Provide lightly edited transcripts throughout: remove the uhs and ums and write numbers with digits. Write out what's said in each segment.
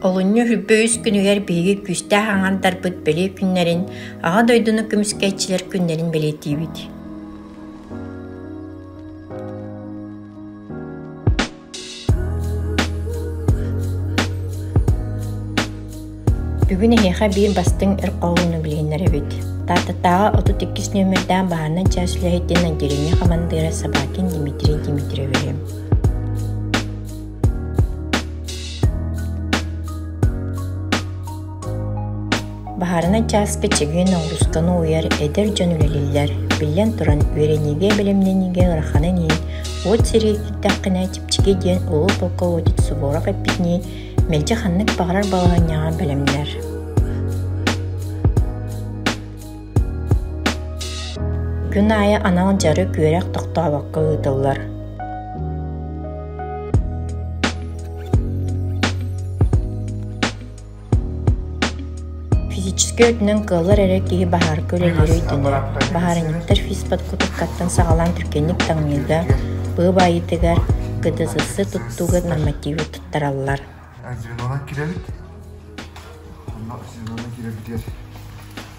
Олунньу 23 күнүгэр биһиги күүстээх аҥардарбыт бэлиэ күннэрин, Аҕа дойдуну көмүскээччилэр күннэрин бэлиэтиибит. Бүгүн эһиэхэ биир бастыҥ эр хоһууну билиһиннэрэбит. Тааттатааҕы 32 нүөмэрдээх баһаарынай чаас үлэһитин отделение хамандыыра Собакин Дмитрий Дмитриевиһы. Баһаарынай чааска чэгиэн оҕурусканы уйар эдэр дьон үлэлииллэр. Биллэн туран, үөрэниигэ, бэлэмнэниигэ ыараханын иһин, уот сиргэ киирдэххинэ чэпчэки диэн улуу полководец Суворов эппитинии, мэлдьи ханнык баҕарар балаһыанньаҕа бэлэмнэр. Күн аайы анал дьарык үөрэх тохтообокко ыытыллар. Физическэй өттүнэн кыаллар эрэ киһи баһаарга үлэлиирэ өйдөнөр. Баһаарынньыктар физподготовкаттан саҕалаан түргэнник таҥныыга, быа баайыытыгар, ГДЗС туттууга нормативы туттараллар. Звенонан кирэбит. Онно звенонан кирэбитигэр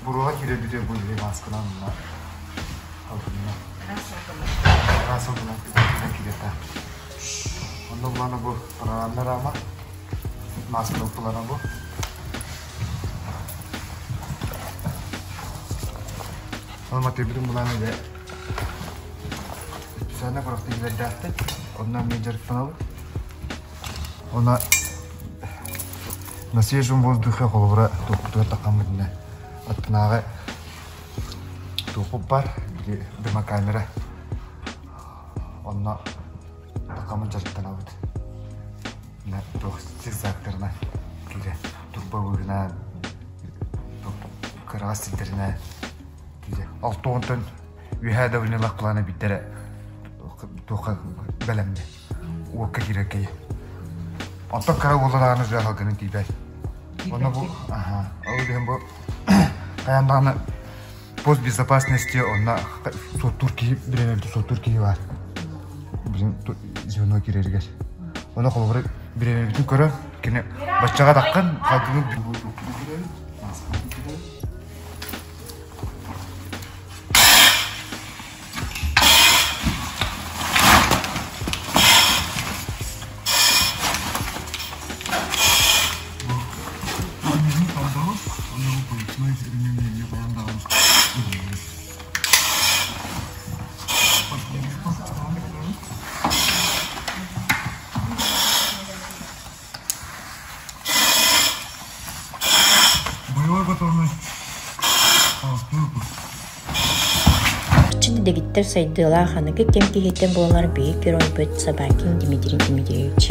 буруоҕа кирэбитигэр бу үлэ маасканан мына алгынна. Раз алгынан кириэхтээх. Онно булана бу программа рама маасканы уппулана бу. Ол матырбытын булан илэ специально курахтыгилэрдээхтик. Онно эмиэ дьарыктанабыт. Она на свежем воздухе холобура туохпутугар таххаммытына аттынааҕы туохпут бар били дымокамера онно таххаммыт дьарыктанабыт туох зигзагтарынан киирэ турба быыһынан кыраҕас сирдэринэн киирэ алтуонтан үөһээ давлениелаах плана биирдэрэ туохха бэлэмнэ уокка киирэр киһи. Оттон кыра уоллар ааны дьэ халгынын тиийбэт. Онно бу аха ол иһин бу хайаан даҕаны пост безопасности онно суоттуур киһи бириэмэбитин суоттуур киһи баар. Билин звено киирэригэр. Онно холобура бириэмэбитин көрөн кини баччаҕа таххын халгынын Боевой готовность. Чахчы да дэгиттэр сайдыылаах аныгы кэм киһитэ буолар биһиги геройбут Собакин Дмитрий Дмитриевич.